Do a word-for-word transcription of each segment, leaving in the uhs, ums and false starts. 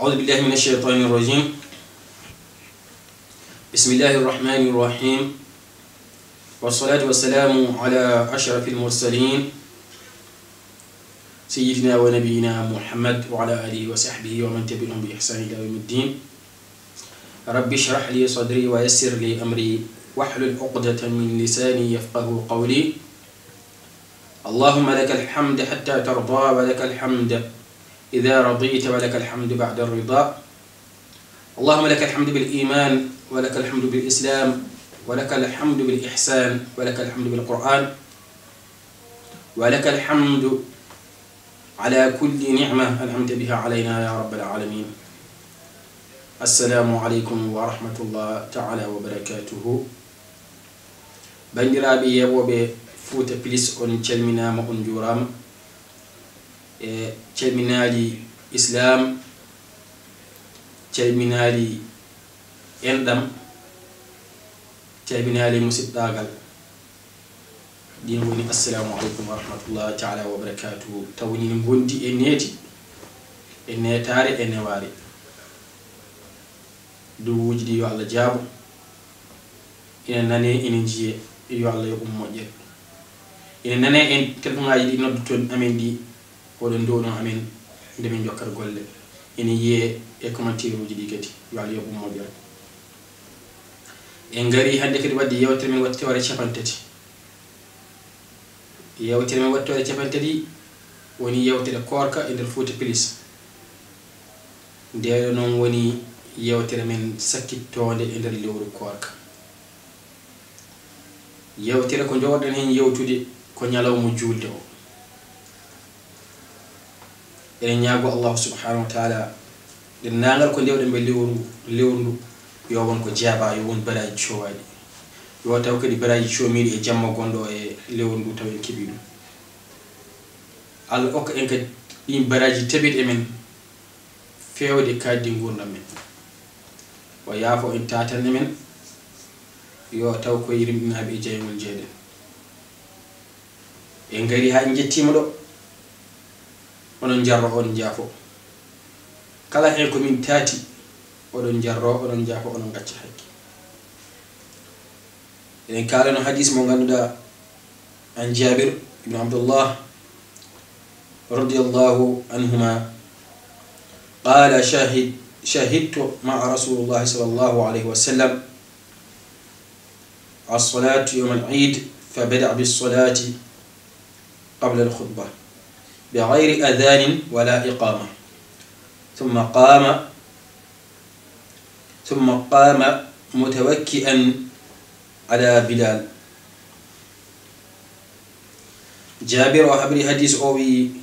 أعوذ بالله من الشيطان الرجيم. بسم الله الرحمن الرحيم. والصلاة والسلام على أشرف المرسلين سيدنا ونبينا محمد وعلى آله وصحبه ومن تبعهم بإحسان إلى يوم الدين. رب اشرح لي صدري ويسر لي أمري واحلل عقدة من لساني يفقه قولي. اللهم لك الحمد حتى ترضى ولك الحمد إذا رضيت ولك الحمد بعد الرضا. اللهم لك الحمد بالإيمان ولك الحمد بالإسلام ولك الحمد بالإحسان ولك الحمد بالقرآن ولك الحمد على كل نعمة أنعمت بها علينا يا رب العالمين. السلام عليكم ورحمة الله تعالى وبركاته. Banndiraaɓe yeewooɓe Fouta Plus, on calminaama, on njuuraama. E calminaali Islaam, calminaali enɗam, calminaali musiɗɗaagal. Ɗin woni, Assalamu aleykum wa rahmatullahi taala wa barakatuhu. Taw ni ngondi e neeti, e neetaare, e newaare. Duwuuji ɗi yo Allah jaabo. Ina nane, ina njiye, yo Allah yoɓ mo moƴƴere. Ina nane e telefoŋaaji ɗi noddoton amen ɗi, oɗon nduwono amen nde min jokkata golle. Ina yiye e commentaire uji ɗi kadi, yo Allah yoɓ mo moƴƴere. En ngari hannde kadi waɗde yewtere men wattoore capantati. Yewtere men wattoore capantati woni yewtere koorka e nder Fouta Plus. Nde ɗo noon woni yewtere men sakkittoonde e nder lewru koorka. Yewtere ko njowɗen heen yewtude ko ñalawma juulde o. Eɗen ñaago Allahu subhanahu wa taala, denndaangal ko ndewɗen ɓe lewru ngu, lewru ndu, yo won ko jaaba, yo won baraaji coowaaɗi. Yo taw kadi baraaji coomiiɗi e jamma gonɗo e lewru ndu taw en keɓii ɗum. Allah okka en kadi ɗiin baraaji tabiiɗi e men feewde kaaɗdi nguurndam men. O yaafo en, taatan e men, yo taw ko e rimɗinaaɓe e jayngol njeeɗen. En ngari haa en njettiima ɗo, onon njarro, onon njaafo. Kala heen ko min taati, oɗon njarro, oɗon njaafo, onon ngacca hakke. Eɗen kaalano hadiis mo ngannduɗaa, an Jaabir ibn Abdullah radiyallahu anhuma, qaala, shahid-, shahidtu ma'a Rasulillahi sallallahu alayhi wa sallam as-salata yawm al-eid, fa bada'a bis-salati qabla al-khutbah, bi ghayri adhanin wala iqamah. Thumma qama, thumma qama mutawakki'an ala Bilal. Jaabir o habri hadiis o, wiyi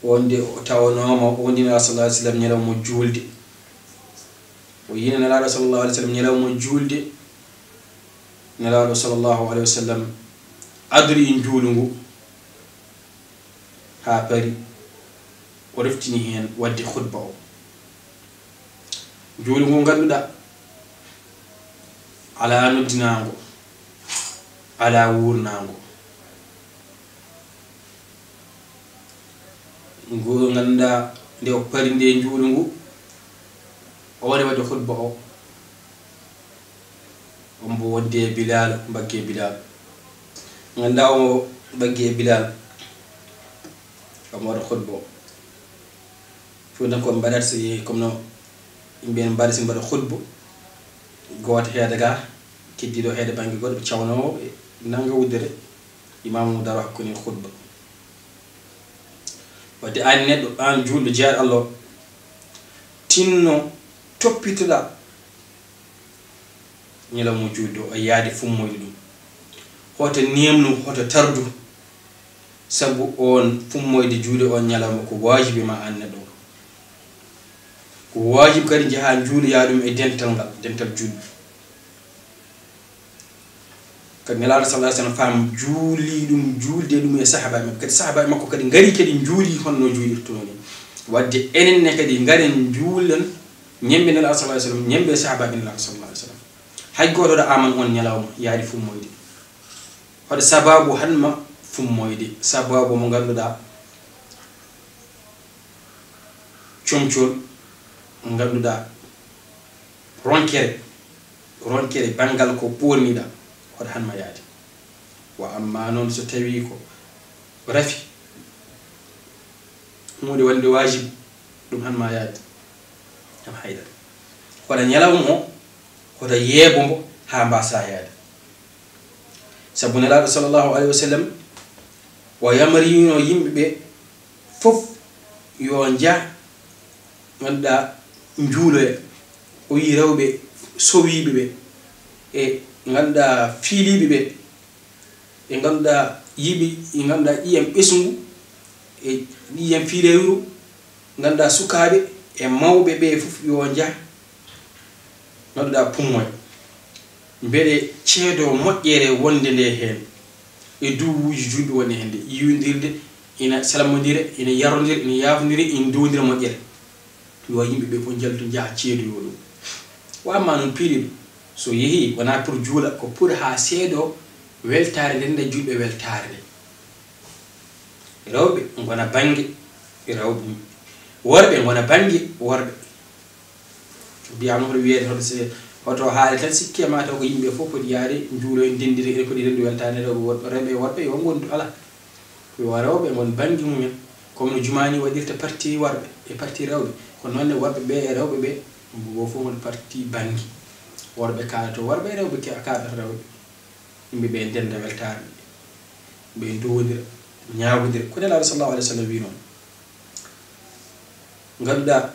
wonde o tawanooma o woni Nelaaɗo sallallahu alayhi wa sallam ñalawma juulde. O yini Nelaaɗo sallallahu alayhi wa sallam ñalawma juulde. Nelaaɗo sallallahu alayhi wa sallam adori njuulu ngu haa pari, o reftini heen waɗde khutba o. Njuulu ngu ngannduɗaa alaa noddinaango, alaa wuurnaango. Ngu ngannduɗaa nde o pari nde njuulu ngu, o waɗi waɗde khutba o, o mbo wonde e Bilal, mbagge Bilal. Ngannduɗaa o mbagge e Bilal, o mo waɗa khutba o. Fuu tan ko mbaɗata si, comme no yimɓe en mbaɗa si mbaɗa khutba, gooto heeda ga, keddiiɗo heeda bannge goɗɗo, ɓe cawnoo, ɓe nannga wuddere, imaamu daro hakkunde khutba. Wadde aan neɗɗo, aan juulɗo jeyaaɗo Allah o, tinno toppitoɗaa ñalawma juulde o, a yaadi fummoyde ɗum. Hoto neemnu, hoto tardu, sabu oon fummoyde juulde oon ñalawma ko waajibi ma aan neɗɗo o. Ko waajibi kadi njahaa njuuloyaa ɗum e dental ngal, dental juulɓe. Kadi Nelaaɗo sallallahu alayhi wa sallam faam juuli ɗum, juulde ɗum e sahaabaaɓe makko. Kadi sahaabaaɓe makko kadi ngari kadi njuuli honno juulirtunoo ni. Wadde enen ne kadi ngaren njuulen ñembe Nelaaɗo sallallahu alayhi wa sallam, ñembe sahaabaaɓe Nelaaɗo sallallahu alayhi wa sallam. Hay gooto ɗo aman on ñalawma yaadi fummoyde. Hoɗo sababu hanma fummoyde, sababu mo ngannduɗaa comcol, ngannduɗaa, ronkere, ronkere banngal ko ɓoorniɗaa, hoto han ma yaade. Wa amma noon so tawii ko rafi, huunde wonde waajib, ɗum han ma yaade. Am haydara. Kono ñalawma o, hoto yeebo mbo haa mbaasa yaade. Sabu Nelaaɗo sallallahu alayhi wa sallam, o yamriino yimɓe ɓe fof yo njah, ngannduɗaa, njuuloya. O wiyi rewɓe sowiiɓe ɓe, e ngannduɗaa fiiliiɓe ɓe, ɓe ngannduɗaa yiɓi, ɓe ngannduɗaa ƴiiƴam ɓesngu, e ƴiiƴam fiilewru, ngannduɗaa sukaaɓe e mawɓe ɓe fof yo njah, ngannduɗaa pummoya. Mbeɗe ceedoo moƴƴere wonde nde heen e duwuuji juutɗi wonde heen nde, yiwondirde, ina salmondira, ina yarondira, ina yaafondira, ina duwondira moƴƴere. Yo yimɓe ɓe fof njaltu, njaha ceedoyoo ɗum. Wa amma noon piiliiɗo, so yehii, wonaa pour juula, ko pour haa seedoo weltaare nden, nde juulɓe weltaare nde. Rewɓe ngona bannge rewɓe, worɓe ngona bannge worɓe. Mbiyaama hoto wiyeede hoto se-, hoto haale tan sikke ma taw ko yimɓe fof poti yaade njuuloy, ndenndiri e poti renndi weltaare rewɓe, worɓe, rewɓe e worɓe yo ngondu, alaa. Ko yo rewɓe ngon bannge mumen, comme no jumaa ni waɗirta parti worɓe e parti rewɓe, ko noon ne worɓe ɓe e rewɓe ɓe, yimɓe goo fof ngon parti bannge. Worɓe kaalato worɓe, rewɓe ke-, kaalato rewɓe. Yimɓe ɓe ndennda weltaare, ɓe nduwondira, ñaagodira. Ko Nelaaɗo sallallahu alayhi wa sallam wiyi noon. Ngannduɗaa,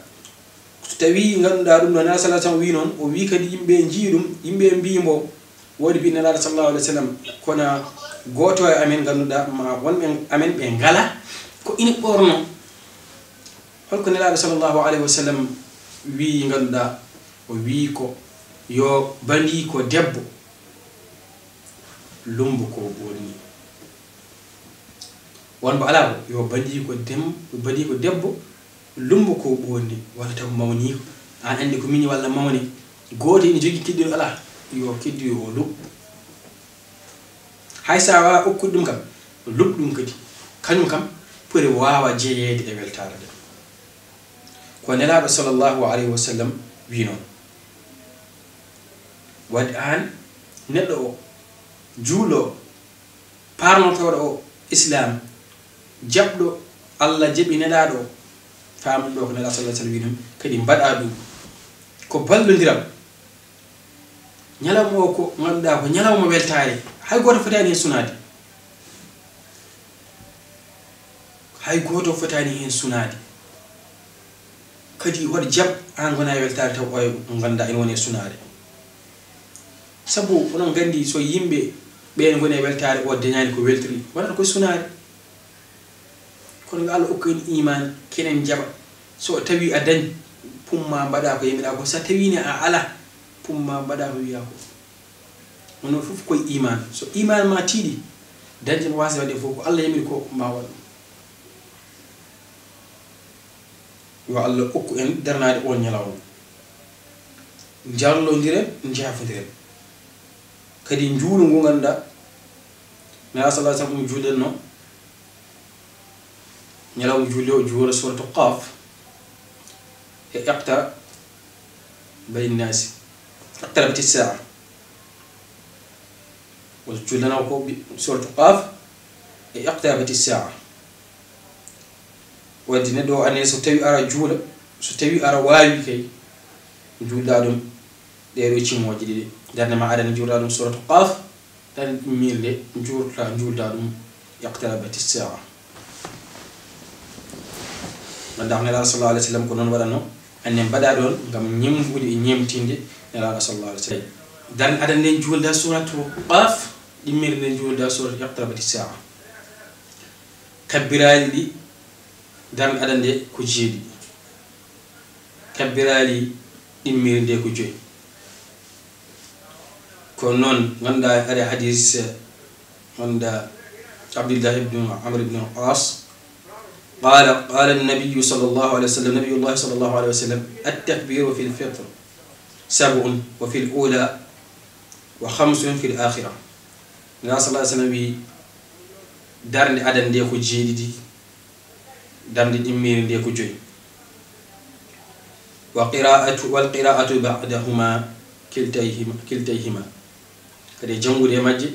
so tawii ngannduɗaa ɗum ɗo, Nelaaɗo sallallahu alayhi wa sallam wiyi noon, o wiyi kadi yimɓe njii ɗum, yimɓe mbii mbo, woodi mbii Nelaaɗo sallallahu alayhi wa sallam, kono gooto e amen ngannduɗaa, ma wonɓe amen ɓe ngala ko ina ɓorno. Holko Nelaaɗo sallallahu alayhi wa sallam wiyi ngannduɗaa? O wiyi ko yo bandiiko debbo lummbo ko ɓorni. Won mbo alaa ko yo bandiiko dem-, bandiiko debbo lummbo ko ɓorni, walla taw mawniiko. Aan anndi ko miñi walla mawne. Gooto ina jogii keddino alaa, yo keddiyo o luɓ. Hay so a waawaa okkude ɗum kam, luɓ ɗum kadi. Kañum kam poti waawa jeyeede e weltaare nde. Ko Nelaaɗo sallallahu alayhi wa sallam wiyi noon. Waɗde aan neɗɗo o, juulɗo o, paarnotooɗo o Islaam, jaɓɗo Allah, jaɓi Nelaaɗo o, faam ɗum ɗo ko Nelaaɗo sallallahu alayhi wa sallam wiyi noon, kadi mbaɗaa ɗum ko ballondiral. Ñalawma o ko ngannduɗaa ko ñalawma weltaare, hay gooto fotaani heen sunaade. Hay gooto fotaani heen sunaade. Kadi hoto jaɓ aan ngona e weltaare taw oya mo ngannduɗaa ene woni e sunaare. Sabu onon nganndi so yimɓe ɓeen ngoni e weltaare o dañaani ko weltori, wonata ko sunaare. Kono yo Allah okku en iimaan, kenen njaɓa. So tawii a dañ, pumma mbaɗaa ko yamiraa ko. So tawii ne a alaa, pumma mbaɗaa ko wiyaa ko. Onon fof koye iimaan. So iimaan ma tiiɗi, dañde no waasde waɗde fof ko Allah yamiri ko ma waɗ. Yo Allah okku en darnaade oon ñalawma. Njarlondiren, njaafondiren. Kadi njuulu ngu ngannduɗaa, Nelaaɗo sallallahu alayhi wa sallam ɗum juulɗen no. Ñalawma juulde o juula suuratu Qaaf e iqtaraba linnaasi, iqtarabati saa'a. Wala juulanaw ko bi-, suuratu Qaaf e iqtarabati saa'a. Wadde neɗɗo o ane so tawi ara juula, so tawi ara waawi kay, juulɗa ɗum ɗee ɗoo cimmooje ɗiɗi. Darnde ma adana juulɗa ɗum suuratu Qaaf, darnde ɗimmiire nde juulta, juulɗa ɗum iqtarabati saa'a. Ngannduɗaa ko Nelaaɗo sallallahu alayhi wa sallam ko noon waɗatnoo, annen mbaɗa ɗoon ngam ñemmbude e ñeemtinde Nelaaɗo sallallahu alayhi wa sallam. Darnde adana nden juulda suuratu Qaaf, ɗimmiire nden juulda suuratu iqtarabati saa'a. Kabbiraaji ɗi darnde adana nde ko jeeɗiɗi. Kabbiraali ɗimmiire nde ko joyi. Ko noon ngannduɗaa ari hadiis, eh, ngannduɗaa Abdullah ibn Amr ibn al-As, قال، قال النبي صلى الله عليه وسلم، نبي الله صلى الله عليه وسلم، التكبير في الفطر سبع وفي الأولى وخمس في الآخرة. Nelaaɗo sallallahu alayhi wa sallam wiyi, darnde adana nde ko jeeɗiɗi, darnde ɗimmiire nde ko joyi. Wa qiraatu, wal qiraatu ba'dahuma kiltayhima, kiltayhima. Kadi e janngude e majje,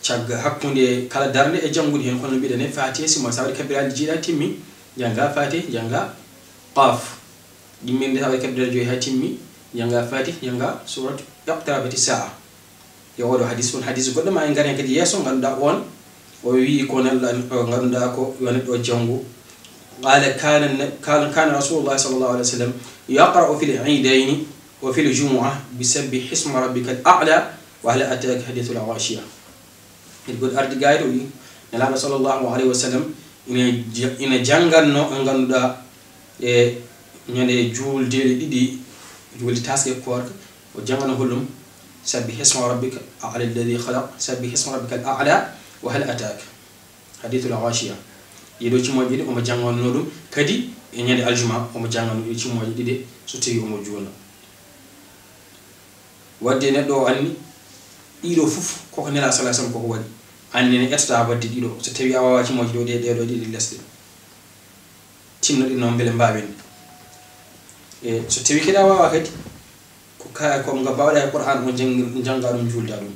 cagga, hakkunde kala darnde e janngude heen, kono mbiɗen e Faatiha, si mo, so a waɗi kabbiraaji jeeɗiɗi haa timmi, njannga Faatiha, njannga Qaaf. Ɗimmirde, so a waɗi kabbiraaji joyi haa timmi, njannga Faatiha, njannga suuratu Iqtarabati Saa'a. Yo oɗo hadis, on hadis goɗɗo ma en ngaren kadi yeeso, ngannduɗaa on, o wi'i ko neɗɗo an, o ngannduɗaa ko yo neɗɗo janngu. Qala kana, kana, kana Rasulullah sallallahu alaihi wasallam yaqra'u fil iidayni wa fil jumu'a bi sabbihi isma rabbikal a'la wa hal ataka hadithul ghashiya. Kadi goɗɗo ardi gaay to wi, Nelaaɗo sallallahu alaihi wasallam ina ja-, ina jannganno, ɓe ngannduɗaa, e ñande juuldeele ɗiɗi, juulde taaske koorka, o janngana hollum, "Sabbih isma rabbika a'la alladhi khalaq, sabbih isma rabbika al-a'la, wa hal ataka hadithul ghashiya." Ɗiɗo cimmooje ɗiɗi omo jannganno ɗum, kadi e ñande aljuma omo jannganno ɗiɗo cimmooje ɗiɗi so tawi omo juulna. Wadde neɗɗo o anni ɗiɗo fof koko Nelaaɗo sallallahu alaihi wasallam koko waɗi. Anne ne ƴettata wadde ɗiɗo. So tawi a waawaa cimmooje ɗo ɗe, ɗe ɗo ɗiɗi les ɗe. Tinno ɗe noon mbele mbaawen ɗe. E so tawi kadi a waawaa kadi, ko ka, ko nga mbaawɗaa e Qur'an o janngi-, njannga ɗum, juulda ɗum.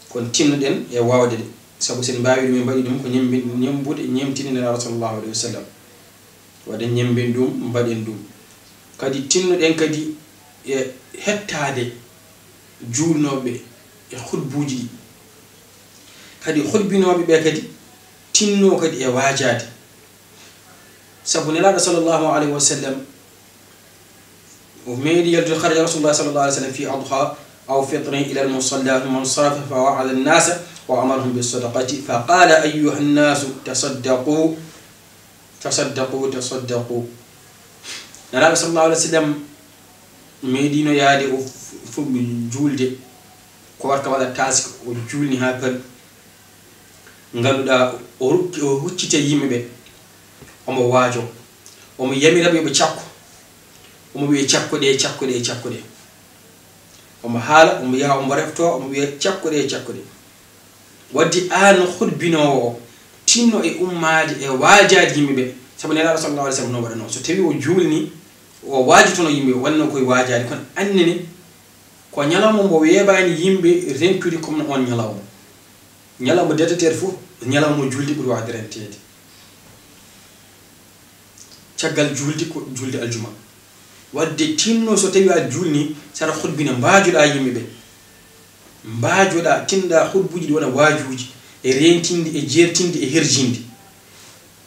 Kono tinnoɗen e waawde ɗe. Sabu so en mbaawi ɗum, en mbaɗi ɗum ko ñembi-, ñembude, ñemtinde Nelaaɗo sallallahu alaihi wasallam. Waɗen ñemben ɗum, mbaɗen ɗum. Kadi tinnoɗen kadi e hettaade juulnooɓe e hutbuuji ɗi. Kadi hutbinooɓe ɓe kadi tinno kadi e waajaade. Sabu Nelaaɗo sallallahu alaihi wasallam o meeɗi yaltude, kharaja Rasulullah sallallahu alaihi wasallam fi adha aw fitrin ila al-musalla thumma insarafa fa wa'adha an-nasa wa amarahum bis-sadaqati fa qala, "Ayyuha an-nasu tasaddaqu." Tasaddaqu, tasaddaqu. Nelaaɗo sallallahu alaihi wasallam meeɗino yaade o f-, fuɗɗi juulde, koorka waɗa taaske, o juulni haa pari. Ngannduɗaa, o rokki, o huccita yimɓe ɓe, omo waajo, omo yamira ɓe yo ɓe cakko, omo wiya, "Cakko ɗe, cakko ɗe, cakko ɗe." Omo haala, omo yaha, omo refto, omo wiya, "Cakko ɗe, cakko ɗe." Wadde aan hutbinoowo o, tinno e ummaade e waajaade yimɓe ɓe. Sabu Nelaaɗo sallallahu alaihi wasallam no waɗanoo. So tawi o juulni, o waajotono yimɓe, o waɗanoo koye waajaade, kono annene ko ñalawma mo weeɓaani yimɓe rentude comme no oon ñalawma. Ñalawma denteteeɗo fof, ñalawma mo juulde ɓuri waawde renteede. Caggal juulde ko juulde aljuma. Wadde tinno so tawi a juulni, sara hutbina, mbaajoɗaa yimɓe ɓe. Mbaajoɗaa, tinnoɗaa hutbuuji ɗi wona waajuuji, e reentinde, e jeertinde, e herjinde.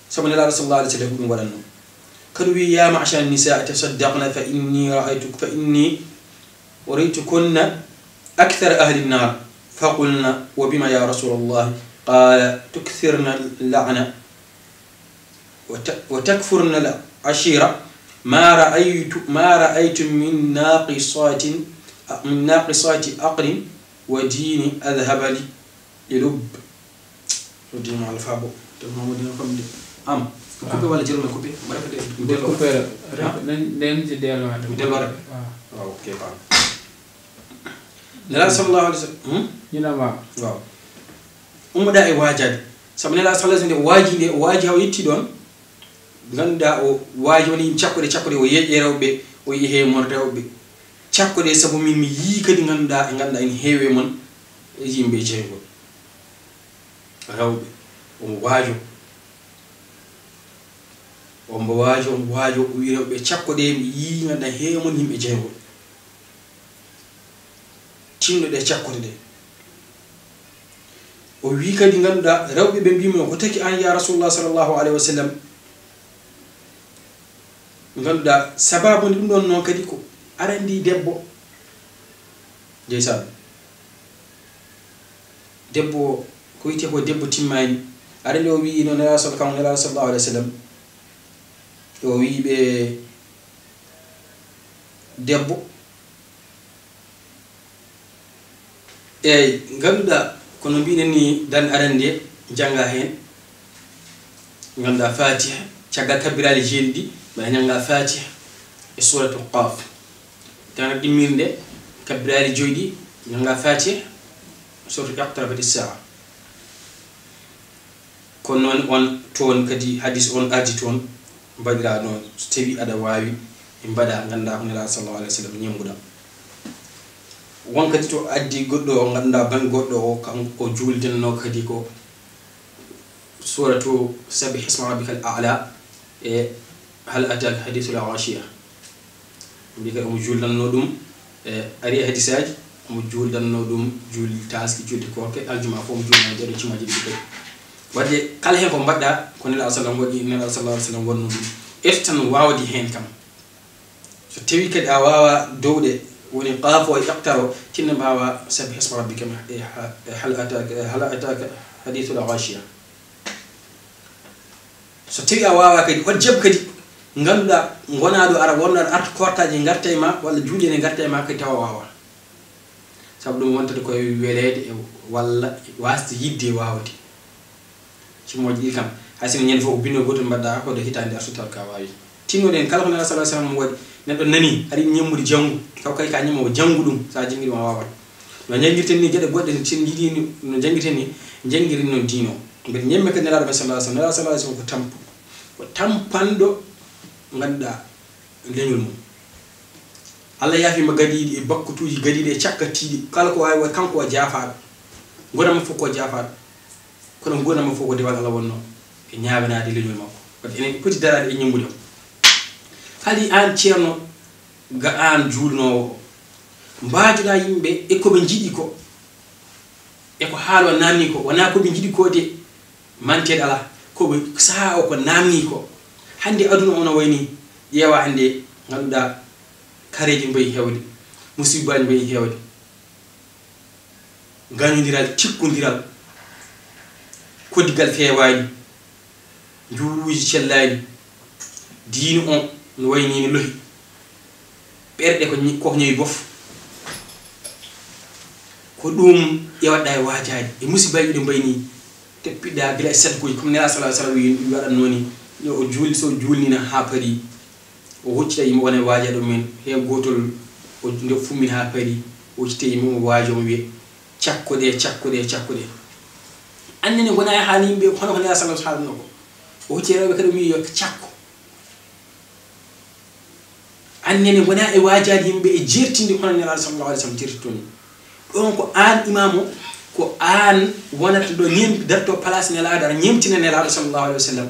Sabu Nelaaɗo sallallahu alaihi wasallam ko ɗum waɗatnoo. Kadi o wiyi, "Ya ma'shara nisa, tasaddaqna fa inni ra'aytu, fa inni ra'aytukunna akthara ahli an-nar." Fa qulna, "Wa bima ya Rasulallah?" Qala, "Tukthirna al-la'na." وت-، وتكفرن العشيرة، ما رأيت، ما رأيت من ناقصات، من ناقصات عقل ودين أذهب لي للب. Ko diima alfaabo. To Mamadou no famde. Am. Ko coupé walla jelo no coupé? Mbaɗa ko de-, delo. Coupé. Ha? Nden, nden je delo. Delo. Ah. Ah, ok, pardon. Nelaaɗo sallallahu alaihi wasallam. Hmm? Ñina ma. Waaw. Ummoɗaa e waajaade. Sabu Nelaaɗo sallallahu alaihi wasallam nde o waaji nde, o waaji haa o yetti ɗoon. Ngannduɗaa o waaji woni yimɓe cakko ɗe, cakko ɗe, o yeeƴe rewɓe, o yeeƴe he mon rewɓe. Cakko ɗe, sabu min mi yii kadi ngannduɗaa, e ngannduɗaa ene heewi e mon yimɓe jeygol. Rewɓe, omo waajo. Omo waajo, omo waajo, o wii rewɓe cakko ɗe, mi yii ngannduɗaa heewi e mon yimɓe jeygol. Tinno ɗe cakkoto ɗe. O wii kadi, ngannduɗaa, rewɓe ɓe mbii mo, "Ko taki aan, ya Rasulullah sallallahu alaihi wasallam?" Ngannduɗaa, sababu nde ɗum ɗoon noon kadi ko arandi debbo. Ndeysaan. Debbo, ko wiyetee ko debbo timmaani. Arandi o wii noon, Nelaaɗo sal-, kam Nelaaɗo sallallahu alaihi wasallam. O wii ɓe, debbo, Eey, ngannduɗaa, kono mbiɗen ni, dan arande jannga heen, ngannduɗaa Fatiha, caggal kabbiraali jeeɗiɗi, mbaɗa jannga Fatiha e Suuratul Qaaf. Dan ɗimmirde, kabbiraali joyɗi, jannga Fatiha, Suuratul Iqtarabati Saa'a. Kono noon on toon kadi hadis on ardi toon, mbaɗiraa noon, so tawi aɗa waawi, Mbaɗa, ngannduɗaa ko Nelaaɗo sallallahu alayhi wa sallam ñemmbuɗa. Won kadi to addi goɗɗo o, ngannduɗaa ban goɗɗo o, kanko o juuldanno kadi ko suuratu Sabbih isma rabbikal a'la e Hal ataka hadithul ghashiya. Mbi kadi omo juuldanno ɗum, e ari e hadisaaji, omo juuldanno ɗum juulde taaske, juulde korke, aljuma fof omo juuldanno ɗee ɗoo jimaaji ɗiɗi kadi. Wadde kala heen ko mbaɗɗa, ko Nelaaɗo sallam waɗi, Nelaaɗo sallallahu alayhi wa sallam waɗno ɗum. Ƴettu tan waawde heen kam. So tawii kadi a waawaa dowɗe, woni qaaf o e iqtara o, tinno ɓaawa Sabbih isma rabbika e ha-, e hal ataka, e hal ataka hadithul ghashiya. So tawii a waawaa kadi, hol jaɓ kadi ngannduɗaa ngonaa ɗo, aɗa wonno aɗa arta kortaaji ngarta e ma, walla juuɗe ne ngarta e ma kadi tawa a waawaa. Sabu ɗum wontata koye weleede e walla waasde yiɗde e waawde. Cimooji ɗi kam, hay sinno ñande fof ko binndol gootol mbaɗɗa, hoto hitaande artu tawa ka waawi. Tinnoɗen kala ko Nelaaɗo sallallahu alayhi wa sallam waɗi, neɗɗo nani, aɗa yiɗi ñemmude janngu, taw kay ka ñemoowo, janngu ɗum, so a janngii ɗum a waawat. No njanngirten ni geɗe goɗɗe, so en njiɗi ni, no njanngirten ni, njanngiri noon diine o. Mbeɗa ñemmi kadi Nelaaɗo men sallallahu alayhi wa sallam, Nelaaɗo sallallahu alayhi wa sallam ko tampu, ko tampanɗo, ngannduɗaa, leñol mum. Allah yaafiima gadiiɗi e bakkutuuji gadiiɗi e cakkatiiɗi, kala ko waawi waɗ, kanko o jaafaaɗo. Nguurndam makko fof ko jaafaaɗo. Kono nguurndam makko fof ko dewal Allah wonnoo e ñaaganaade leñol makko. Wadde enen poti daraade e ñemmbude o. Kadi aan ceerno, ga aan juulnoowo o, mbaajoɗaa yimɓe e ko ɓe njiɗi ko, e ko haala o naamnii ko, wonaa ko ɓe njiɗi ko de, manteede alaa, ko ɓe sahaa o ko naamnii ko. Hannde aduna o no wayi nii, ƴeewaa hannde ngannduɗaa kareeji mbayi heewde, musibbaaji mbayi heewde. Gañondiral, tikkondiral, koddigal feewaani, njuuruuji cellaani, diine o no wayi nii no lohi, ɓerɗe ko ñi-, ko ñawi bof. Ko ɗum ƴeewatɗaa e waajaade, e musibbaaji ɗi mbayi nii, teppiɗaa gila e sadkuuji, comme Nelaaɗo sallallahu alayhi wa sallam wi-, waɗatnoo nii, yo o juul-, so juulniino haa parii, o huccita yimɓe wona e waajaade ɗum en, heen gootol o nde fummina haa parii, o huccita yimɓe, omo waajo, omo wiya, "Cakko ɗe, cakko ɗe, cakko ɗe." Annene ngonaa e haala yimɓe, hono ko Nelaaɗo sallallahu alayhi wa sallam haalnoo ko. O huccita rewɓe kadi, o wiya, "Yo cakko." Annene ngonaa e waajaade yimɓe e jeertinde hono Nelaaɗo sallallahu alayhi wa sallam jeertitoo nii. Ɗoon ko aan imaamu, ko aan wonata ɗo ñem-, darto place Nelaaɗo, aɗa ñeemtina Nelaaɗo sallallahu alayhi wa sallam.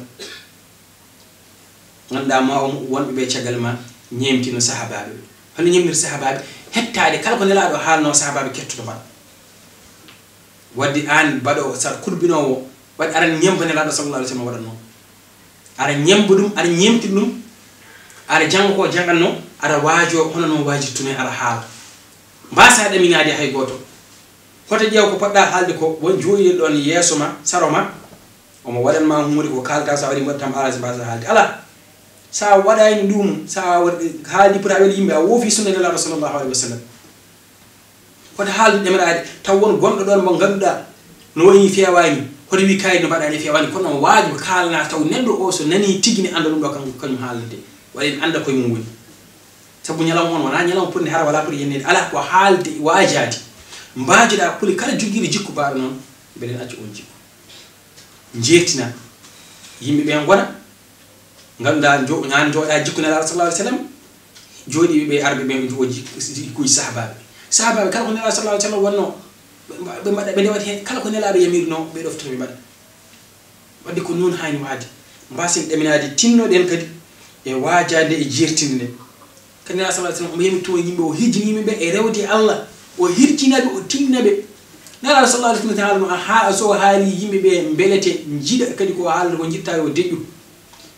Ngannduɗaa ma o wonɓe ɓe caggal ma ñeemtino sahaabaaɓe ɓe. Hono ñeemnir sahaabaaɓe? Hettaade kala ko Nelaaɗo haalnoo sahaabaaɓe kettoto mbaɗa. Wadde aan baɗoowo sar kurbinoowo, waɗi aɗa ñemmba Nelaaɗo sallallahu alayhi wa sallam waɗatnoo. Aɗa ñemmba ɗum, aɗa ñeemtini ɗum, aɗa jannga ko janngatnoo, aɗa waajoo hono no waajirtunoo, aɗa haala. Mbaasaa ɗaminaade hay gooto. Hoto ƴeew ko poɗɗaa haalde ko, won jooɗiiɗo ɗoon yeeso ma, saro ma, omo waɗan ma huunde ko kaalata, so a waɗi mbaɗatam alaa, so mbaasaa haalde. Alaa. So a waɗaani ɗum, so a waɗ-, haaldi pota welde yimɓe, a woofi sunna Nelaaɗo sallallahu alayhi wa sallam. Hoto haaldu ɗemiraade, taw won gonɗo ɗoon mo ngannduɗaa no wayi feewaani, hoto wi kaydi no mbaɗaani feewaani, kono waaju kaalana taw neɗɗo o so nanii tigi ne annda ɗum ɗo kam, kañum haalnde, walla ene annda koye mum woni. Sabu ñalawma on wonaa ñalawma potndi hara, walaa poti yenneede, alaa ko haalde waajaade. Mbaajoɗaa kuli kala jogiiɗo jikku baaɗo noon, mbeɗen acca oon jikku. Njeertina yimɓe ɓe ngona, ngannduɗaa jo-, aan njooɗaa jikku Nelaaɗo sallallahu alayhi wa sallam, jooɗiiɓe ɓe arɓe ɓe njooɗi jikkuuji sahaabaaɓe. Sahaabaaɓe kala ko Nelaaɗo sallallahu alayhi wa sallam wonnoo, ɓe mba-, ɓe mbaɗa, ɓe ndewata heen, kala ko Nelaaɗo yamirinoo, ɓe ɗoftoto, ɓe mbaɗa. Wadde ko noon haani waade. Mbaasen ɗaminaade, tinnoɗen kadi e waajaade e jeertinde nde. Kadi Nelaaɗo sallallahu alayhi wa sallam omo yamirtoo yimɓe, o hirjini yimɓe ɓe e rewde e Allah, o hirjina ɓe, o tinna ɓe. Nelaaɗo sallallahu alayhi wa sallam haalno, a haa-, so o haali yimɓe ɓe mbelete, njiɗa kadi ko o haalata ko njiɗta yo deƴƴu.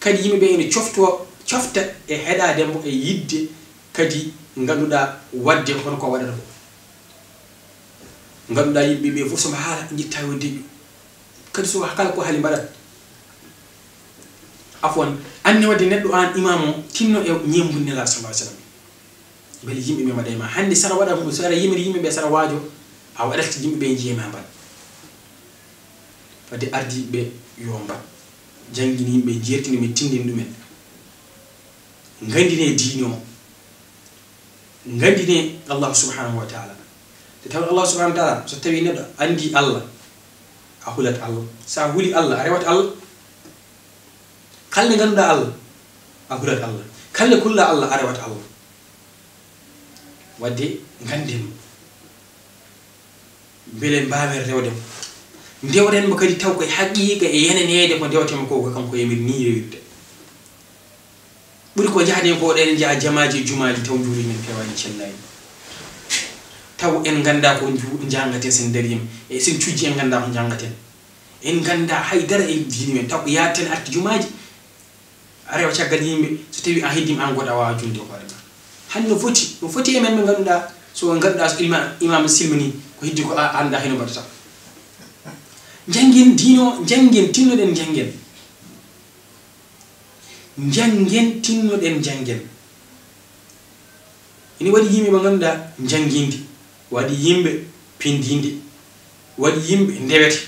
Kadi yimɓe ɓe ene cofto, cofta e heɗaade mo e yiɗde kadi ngannduɗaa waɗde hono ko waɗata ko. Ngannduɗaa yimɓe ɓe fof so mbo haala njiɗta yo deƴƴu. Kadi so kala ko haali mbaɗat. Afwan, anne wadde neɗɗo aan imaam o tinno e ñeembude Nelaaɗo sallallahu alayhi wa sallam. Mbele yimɓe ɓe mbaɗa e ma. Hannde sara waɗa, so aɗa yimiri yimɓe ɓe sara waajo, a waɗat yimɓe ɓe njiye ma mbaɗ. Wadde ardiiɓe ɓe yo mbaɗ. Janngini yimɓe, jeertini ɓe, tinndini ɗumen. Nganndine diine o. Nganndine Allah subhanahu wa ta'ala. Nde tawnoo Allah subhanahu wa ta'ala, so tawii neɗɗo anndii Allah, a hulat Allah. So a hulii Allah, a rewat Allah. Kala nde ngannduɗaa Allah, a hulat Allah. Kala kulla Allah a rewata Allah. Wadde ngannden mo. Mbele mbaawen rewde mo. Ndewren mo kadi taw koye haqiiqa e yeneneede ko ndewten mo ko, ko kanko yamiri nii rewirde. Ɓuri ko njahden ko ɗen njaha jamaaji e jumaaji taw njuulri men fewaani cellaani. Taw en nganndaa ko nju-, njanngaten sen dariima. E sen cujji en nganndaa ko njanngaten. En nganndaa hay dara e diini men. Taw ko yaaten arti jumaaji. A rewa caggal yimɓe, so tawi a heddiima an goɗɗo a waawaa julde hoore ma. Hannde no foti, no foti e men ɓe ngannduɗaa, so ngannduɗaa so ilma-, imaam silmini, ko heddi ko a anndaa hino mbaɗata. Njanngen diine o, njanngen, tinnoɗen njanngen. Njanngen, tinnoɗen njanngen. Ina waɗi yimɓe ɓe ngannduɗaa njannginde, waɗi yimɓe pindinde, waɗi yimɓe ndewete,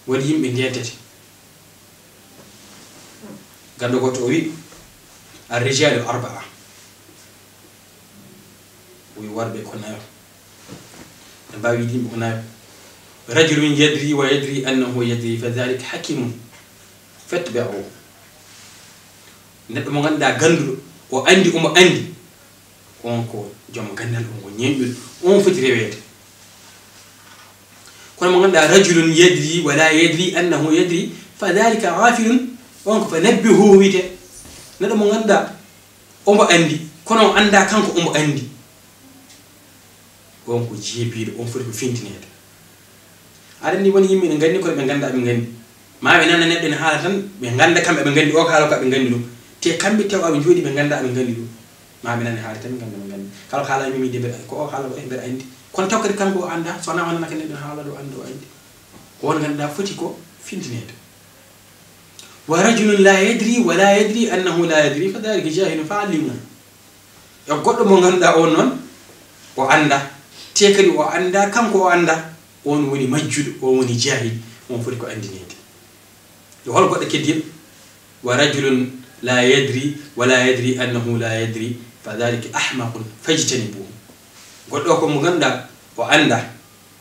waɗi yimɓe ndentete. Ganndo gooto o wi, "Ar-rijaalu arba'a." O wi, "Worɓe ko nayo." En mbaawi wiide yimɓe ko nayo. "Rajulun yadri wa yadri annahu yadri, fa dhalika hakimun, fatbi'uhu." Neɗɗo mo ngannduɗaa gannduɗo, o anndi, omo anndi. On ko joom ganndal, on ko ñeeñɗuɗo, on foti reweede. Kono mo ngannduɗaa, "Rajulun yadri wa la yadri annahu yadri, fa dhalika ghafilun," on ko "fa nabbihuhu" wiyetee. Neɗɗo mo ngannduɗaa, omo anndi, kono o anndaa kanko omo anndi. On ko jeebiiɗo, on foti ko fintineede. Aɗa anndi won yimɓe ne nganndi kono ɓe nganndaa ɓe nganndi. Ma ɓe nana neɗɗo ne haala tan, ɓe ngannda kamɓe ɓe nganndi, o ko haala ko ɓe nganndi ɗum. Te kamɓe tew aɓe njooɗi ɓe nganndaa ɓe nganndi ɗum. Ma ɓe nana haala tan ɓe ngannda ɓe nganndi. Kala ko haala yimɓe mbiide mbeɗa, ko o haala ko mbeɗa anndi. Kono taw kadi kanko o anndaa, so wonaa o nana ka neɗɗo ne haala ɗo anndi o anndi. Ko on ngannduɗaa foti ko fintineede. "Wa rajulun la yadri wa la yadri annahu la yadri, fa dhalika jahilun fa allimuhu." E goɗɗo mo ngannduɗaa on noon, o anndaa. Te kadi o anndaa, kanko o anndaa. On woni majjuɗo, on woni jaahil, on foti ko anndineede. Yo hol goɗɗo keddiiɗo? "Wa rajulun la yadri wa la yadri annahu la yadri, fa dhalika ahmaqun fajtanibuhu." Goɗɗo o ko mo ngannduɗaa, o anndaa.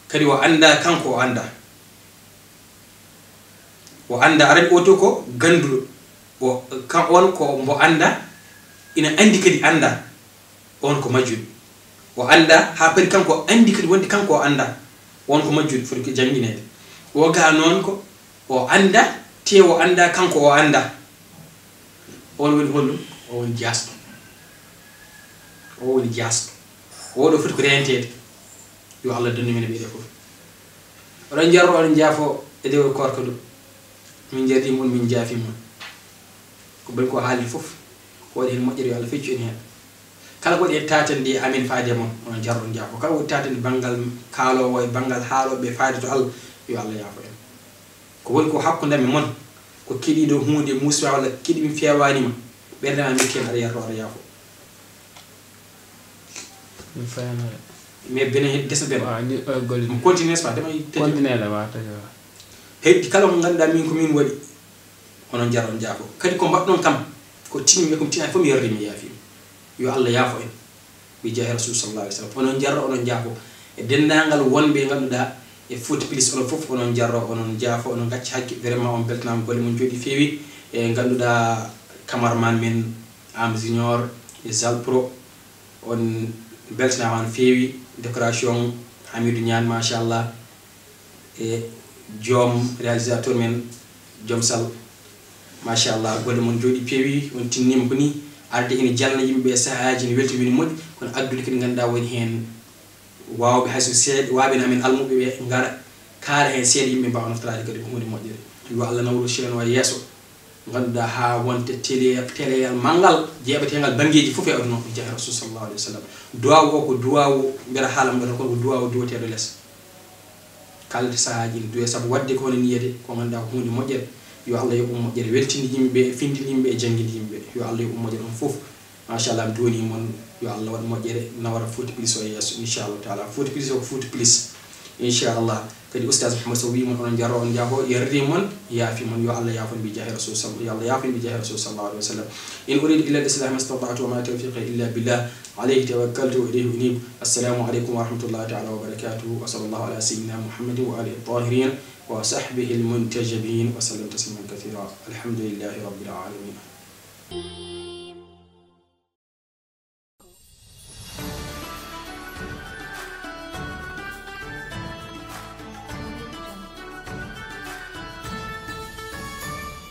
Kadi o anndaa, kanko o anndaa. O anndaa, aran o to ko gannduɗo. O, kan on ko mbo anndaa, ina anndi kadi anndaa. On ko majjuɗo. O anndaa, haa pari kanko o anndi kadi wonde kanko o anndaa. On ko majjuɗo, foti ko janngineede. O gaa noon ko o anndaa, te o anndaa, kanko o anndaa. On woni honɗum? O woni jaasɗo. O woni jaasɗo. O ɗo foti ko reenteede. Yo Allah dandu men e ɓeeɗo fof. Oɗon jarro, oɗon jaafo e dewol koorka ndu. Min jarri mon, min jaafi mon. Ko boni ko haali fof, ko waɗi heen moƴƴere, yo Allah feccu en heen. Kala ko waɗi heen taatande amen faade e mon, onon jarro, oɗon jaafo. Kala ko waɗi taatande banngal kaaloowo e banngal haalooɓe faade to Allah, yo Allah yaafo en. Ko woni ko hakkunde amen mon, ko keɗiiɗo huunde muusi ma walla keɗi mi feewaani ma, ɓernde ma metti heen, aɗa yarro, aɗa yaafo. Mi fayanore. Mais bene heddi desa bene. Waaw, ni, euh, golle. Mo continue, n'est-ce pas? Dema yi tete. Continue la, waaw, tete, waaw. Heddi kala ko ngannduɗaa min ko min waɗi. Onon jarro, on jaafo. Kadi ko mbaɗɗon kam, ko tinmi e ko mi tinani fof mi yarri mi yaafi. Yo Allah yaafo en. Bi jaahi Rasul sallallahu alaihi wasallam. Onon jarro, onon jaafo. E denndaangal wonɓe ngannduɗaa e Fouta Plus, onon fof onon jarro, onon jaafo, onon ngacca hakke. Vraiment on beltanaama, golle mon njooɗi feewi. E ngannduɗaa cameraman men Am Junior e Zal Pro. On beltanaama no feewi, décoration Hamidou Niane, machallah, e joom réalisateur men, joom sal, machallah, golle mon njooɗi peewi, on tinniima ko ni, arde ina jalna yimɓe ɓe sahaaji, ina welti, woni moƴƴi, kono addude kadi ngannduɗaa woni heen waawɓe, hay so seeɗa, waawɓe no amen almuɓe ɓe ngara, kaala heen seeɗa, yimɓe mbaawa naftoraade kadi ko huunde moƴƴere. Yo Allah nawru chaîne o yeeso. Ngannduɗaa haa wonta télé, télé manngal jeeɓateengal banngeeji fof e aduna o, bi jaahi Rasul sallallahu alaihi wasallam. Duwaawu o ko duwaawu, mbeɗa haala mbaɗa kono ko duwaawu duwateeɗo les. Kala sahaaji ene duwee, sabu waɗde ko hono nii yiyete, ko ngannduɗaa ko huunde moƴƴere. Yo Allah yoɓ on moƴƴere, weltinde yimɓe ɓe, findinde yimɓe ɓe, jannginde yimɓe ɓe. Yo Allah yoɓ on moƴƴere on fof. Machallah, mi duwanii mon, yo Allah waɗ moƴƴere, nawara Fouta Plus o yeeso, inchallahu taala. Fouta Plus o ko Fouta Plus, inchallah. Kadi Oustaz Mouhamed Sow wii mon, onon jarro, on jaafo, yarri mon, yaafi mon, yo Allah yaafo en bi jaahi Rasul sal-, yo Allah yaafo en bi jaahi Rasul sallallahu alaihi wasallam. In uridu illa al-islah ma istata'tu wa ma tawfiqi illa billah, alayhi tawakkaltu wa ilayhi unib. Assalamu alaikum wa rahmatullahi taala wa barakatuh. Wa sallallahu ala sayyidina Muhammadin wa alihi tahirin wa sahbihi al-muntajabin wa sallam tasliman kathira. Alhamdulillahi rabbil alamin.